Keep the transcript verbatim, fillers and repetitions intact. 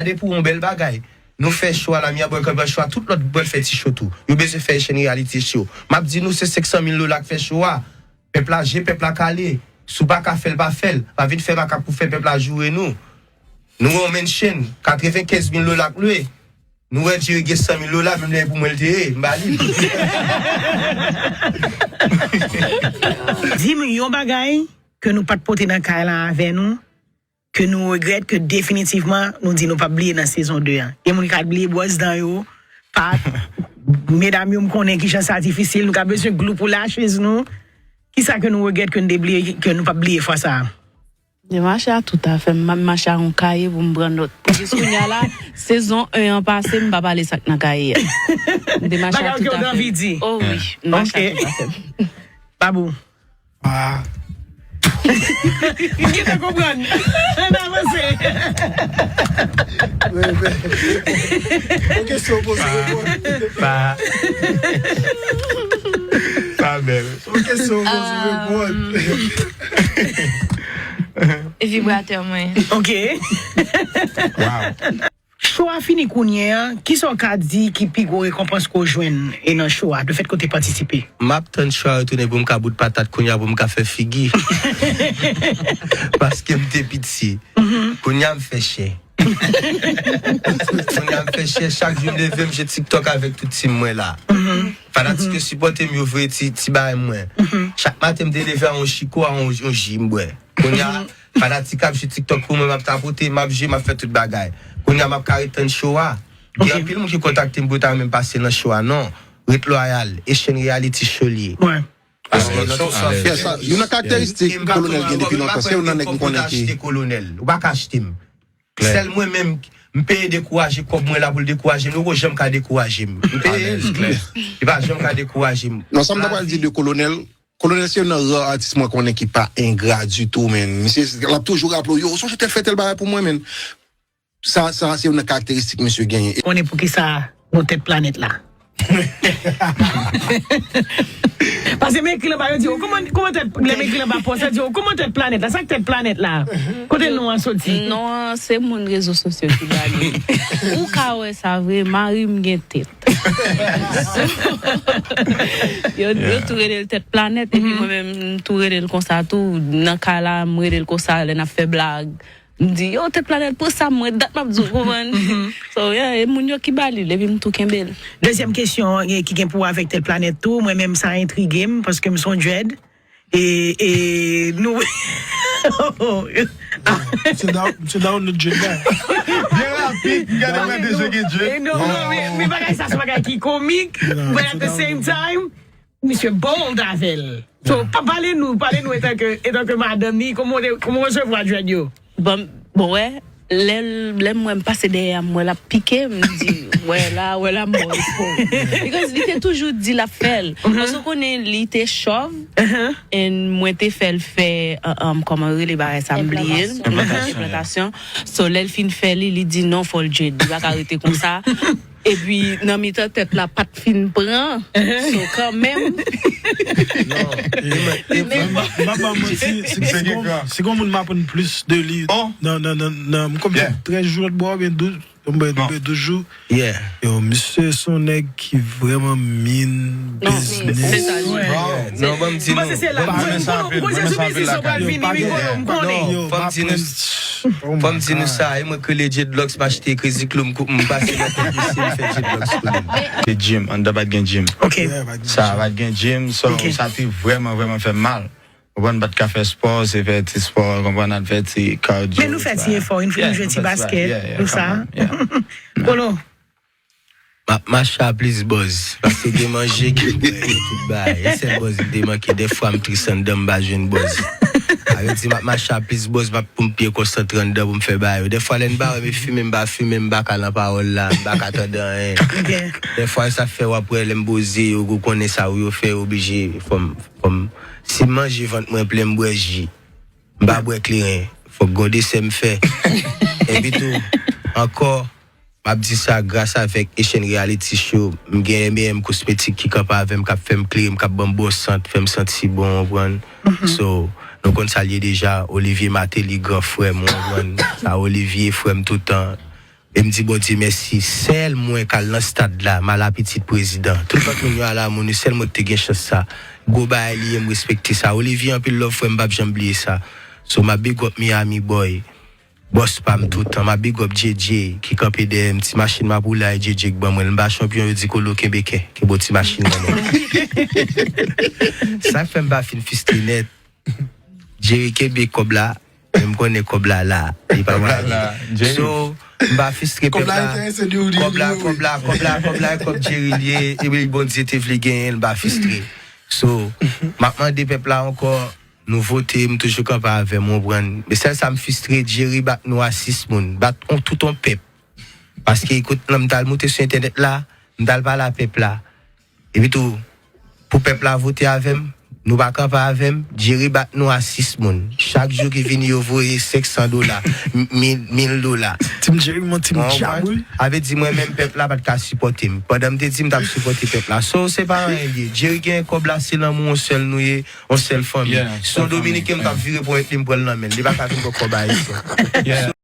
Gade pou yon bèl bagay. Nou fè cho a, Lamia Boy k ap fè cho a, tout lòt pral fè ti cho tou. Yo bezwen fè Echann Reality Show. M ap di nou, se senk san mil dola k fè cho a. Pèp la je, pèp la kale. Si w pa ka fè l, pa fè l. Pa vin fè makak pou fè pèp la joure nou. Nou wè yon mansion, katrevenkenz mil dola k lwe. Nou wè Jerry gen san mil dola, menm lè pou mwen l te ye, m ba li. Di m yon bagay ke nou pa t pote nan kay la avè nou, ke nou regrèt, ke definitivman nou di nou p ap bliye nan sezon de an. Gen moun ki ka bliye bwòs dan yo, pa medam yo, m konnen kijan sa difisil, nou ka bezwen glou pou lashes nou. Kisa ke nou regrèt ke nou te bliye, ke nou p ap bliye fwa sa a? Demache a tout afè m, m ap mache ak yon kaye pou m pran nòt. Pou jis kounye a la, sezon en an pase, m pa pale sa k nan kaye a. M demache a tout afè m. Bagay ke w te anvi di. Oh wi, m mache a tout afè m. Babou. Ah. M gentan konprann. Ann avanse. Yon kesyon poze reponn. Pa, pa bèl. Yon kesyon poze reponn. Vibratè mwen. Ok. Wow. Cho a fini kounye a, kisa w ka di ki pi gwo rekonpans ke w jwenn e nan cho a, de fèt ke w te patisipe? M ap tann cho a retounen pou m ka bout patat kounye a pou m ka fè figi. Paske m te piti. Kounye a m fè chè. Kounye a m fè chè, chak jou m leve m jwe TikTok avèk tout team mwen la. Fanatik yo sipòte m, yo voye ti, ti bagay mwen. Chak maten m te leve a yon chiko, a yon, yon ji m bwè. Kounye a, fanatik ap jwe TikTok pou mwen, m ap tapote, m ap jwe, m ap fè tout bagay. Kounye a, m ap ka ret tann cho a. Gen anpil moun ki kontakte m pou yo ta renmen pase nan cho a, non. Ret lwayal, Echann Reality Show li ye. Paske nan tout sa, fè sa. Youn nan karakteristik Kolonèl gen depi lontan, se youn nan nèg m konnen ki. Ou pa ka achte m. Sèl mwen menm, m peye dekouraje kòb mwen la pou l dekouraje m. Yo poko janm ka dekouraje m. M peye l. Li pa janm ka dekouraje m. Non, sa m ta pral di de Kolonèl, Kolonèl se youn nan ra atis mwen konnen ki pa engra ditou, menn. Misye, l ap toujou raple w, yo, sonje tèl fè tèl bagay pou mwen, menn. Sa, sa, se youn nan karakteristik misye genyen. Konnen poukisa nou tèt planèt la. Paske m ekri anba, yo di, "Oh, kòman, kòman tèt," lè m ekri anba pòs la, di, "Oh, kòman tèt planèt la? Sa k tèt planèt la? Kote non an soti?" Non an, se moun rezo sosyo ki ba li. Ou ka wè sa vre, mari m gen tèt. Yo, yo tou rele l tèt planèt, epi mwen menm, m tou rele l konsa tou. Nan kay la, m rele l konsa, lè n ap fè blag. M di, "Yo, tèt planèt pou sa, mwen dat m ap di w, konprann?" So, yeah, e moun yo ki ba li l, epi m tou kenbe l. Dezyèm kesyon, eh, ki gen pou wè avèk tèt planèt tou, mwen menm sa entrige m, paske m se yon dread. E, e, nou. Msye Down, msye Down, nou dread la. Byen rapid, gade mwen deja gen dread. E non, non, men, men bagay sa, se bagay ki komik, but at the same time, misye bold avè l. So, pa, pale nou, pale nou etanke, etanke madanm li, kòman w te, kòman w resevwa dread yo? Bon, bon, wè, lè, lè m wè m pase dèyè a, m wè l ap pike, m di, "Wè la, wè la, m mò espwa." Because li te toujou di l ap fè l. Paske w konnen, li te chòv, and mwen te fè l fè, uh, um, kòman yo rele bagay sa, m bliye l. Enplantasyon. Enplantasyon. So, lè l fin fè li, li di, "Non, fò l dread, li pa ka rete konsa." Epi, nan mitan tèt la, pa t fin pran. So, kanmenm. Non. M ap ba w manti, si, si gon, si gon moun m aprann plis de li nan, nan, nan, nan, m konn di trèz jou lòt bò, oubyen douz, oubyen douz jou. Yo, misye se yon nèg ki vrèman mean business. Non, ban m di nou. Fò m di nou sa, e mwen k rele dreadlocks, m achte Crazy Glue, m kou-, m pase nan tèt misye, m fè dreadlocks pou li. Se gym, anndan pa t gen gym. Ok. Sa pa t gen gym, so, sa te vrèman, vrèman fè m mal. Ou konprann, m pa t ka fè spò, se fè ti spò, konprann, al fè ti cardio. Men nou fè ti efò, nou jwe ti basket, tout sa. Kolo. M ap mache a plis buzz, paske gen manje, gen bwè, gen tout bagay. E sèl buzz m te manke. Dèfwa m tris anndan, m pa jwenn buzz. Sa vle di m ap mache a plis buzz, m ap pou m byen konsantre anndan pou m fè bagay yo. Dèfwa lè n pa wè m e fimen, m pa fimen, m pa ka nan pawòl la, m pa ka tande anyen. Dèfwa sa fè w ap wè lè m poze, yo, ou konnen sa yo fè, oblije, fò m, fò m, si m manje vant mwen plen, m bwè ji. M pa bwè kleren. Fòk gon desè m fè. Epi tou, ankò, m ap di sa, gras avèk Echann Reality Show, m gen M A M Cosmétic ki kanpe avè m, k ap fè m klere m, k ap ban m bon sant, fè m santi bon, w konprann? So, nou konn sa l ye deja, Olivier Martelly, gran frè m, w konprann? Sa Olivier, frè m toutan. E m di Bondye mèsi, sèl mwen k al nan stad la, m al apitit prezidan. Tout lòt moun yo al a moun yo, sèl mwen ki te gen chans sa. Gwo bagay li ye, m respekte sa. Olivier, anpil love frè m, m p ap janm bliye sa. So, m ap big up Miami Boy, bòs pa m toutan. M ap big up J J ki kanpe dèyè m, ti machin m ap woule a, J J k ban mwen l. M pa chanpyon, yo di Kolo kenbe kè, kenbe ti machin nan men. Sa k fè m pa fin fistre nèt. Jerry kenbe kòb la, men m konnen kòb la la. Li pa Kòb la pral la, ale. Jerry. So, m pa fistre Kòb pèp la la. enterese di ou di Kòb la, li, kòb la, kòb la, kòb la, e kòb Jerry li ye, epi Bondye te vle genyen l, m pa fistre. So, m ap mande pèp la ankò, nou vote, m toujou kanpe avè m, ou konprann. Men sèl sa m fistre, Jerry bat nou a sis moun, bat on tout on pèp. Paske, ekout, lè m t al moute sou entènèt la, m t al pale a pèp la. Epi tou, pou pèp la vote avè m, nou pa kanpe avè m, Jerry bat nou a sis moun. Chak jou ki vini, yo voye senk san dola, mil, mil dola. Team Jerry, mon team Mwen djab, konprann. wi. Avè di mwen menm pèp la pa t ka sipòte m. Pandan m te di m t ap sipòte pèp la. So, se pa anyen li ye. Jerry gen kòb la, se lanmou, yon sèl nou ye, yon sèl fanmi. Yeah, Si yon sèl fanmi, Dominiken, m t ap vire ponyèt li, m pran l nan men l. Li pa ka vin pran kòb ayisyen. Yeah.